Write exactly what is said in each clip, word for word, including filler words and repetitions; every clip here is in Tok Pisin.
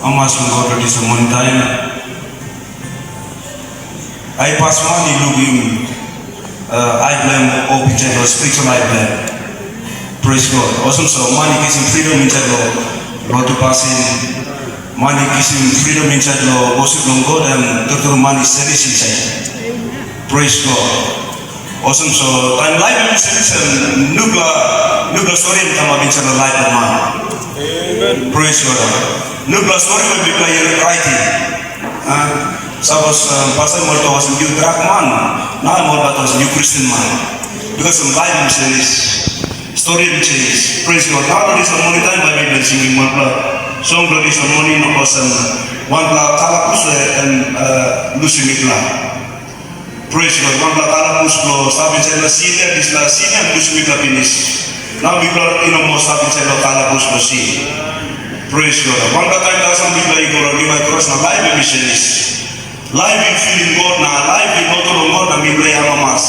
Amamas long God long dispela moning taim. Ai pas man i lukim uh, ai bilong em o picha long spiritual ai bilong em. Praise God. Olsem so man i kisim freedom insait long lotu pasin. Man i kisim freedom insait long worship long God em turtur man i senis insait. Praise God. Olsem so taim laip em i senis em nupela nupela stori em kamap insait long laip bilong man. Praise God. Nupela stori bai Bikpela i raitim. Ah, sapos uh, pastor mo tok olsem yu drak man, na mo bai tok olsem yu Kristen man. Because em laip em senis, stori em change. Praise God. Nau long dispela moning taim bai mi bin singim wanpela song long dispela moning olsem wanpela kalabus em uh, lusim mipela. Praise God. Wanpela kalabus bilong stap insait long sin ya, dispela sin ya em lusim mipela pinis. Nau mipela i no moa stap insait long kalabus bilong sin. Praise God. Wanpela taim tasol mipela i go long diwai kros na laip em i senis. Laip i filim God na laip i lotu long God na mipela i amamas.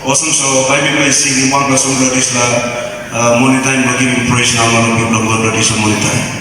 Olsem so bai mipela i singim wanpela song long dispela uh, moning taim long givim praise na long mipela God long dispela moning taim.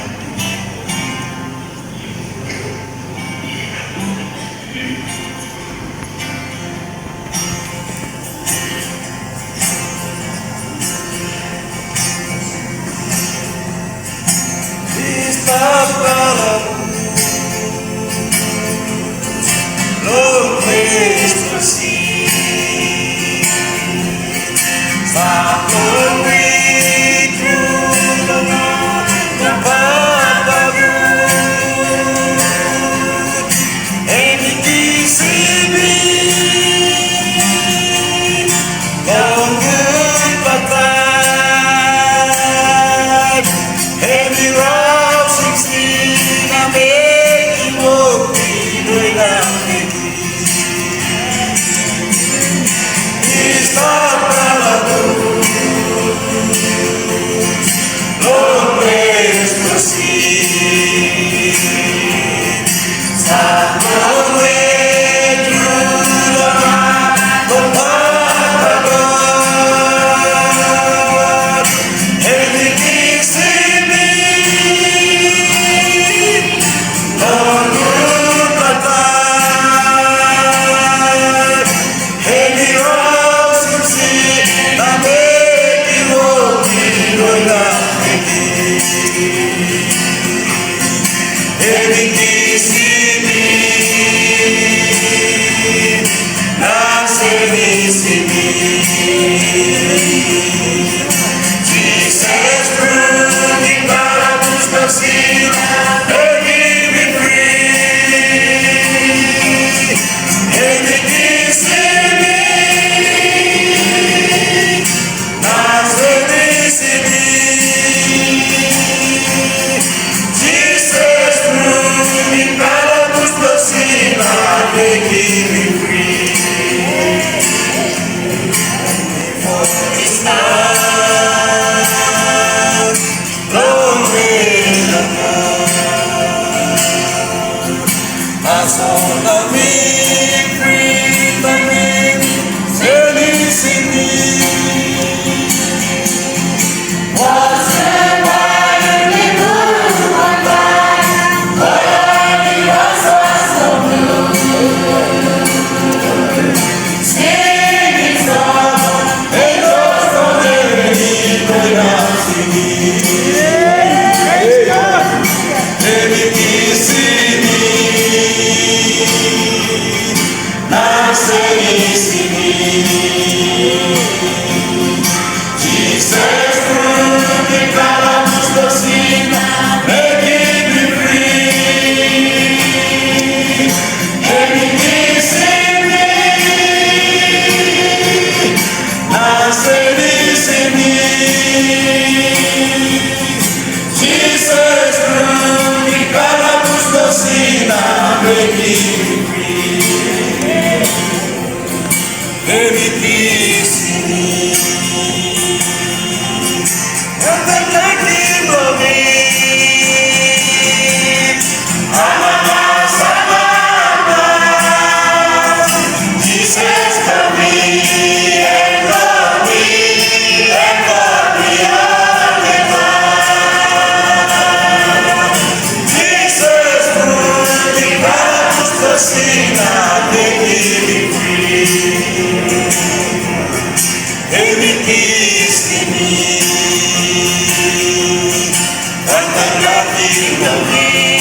Wantaim larim bilong mi,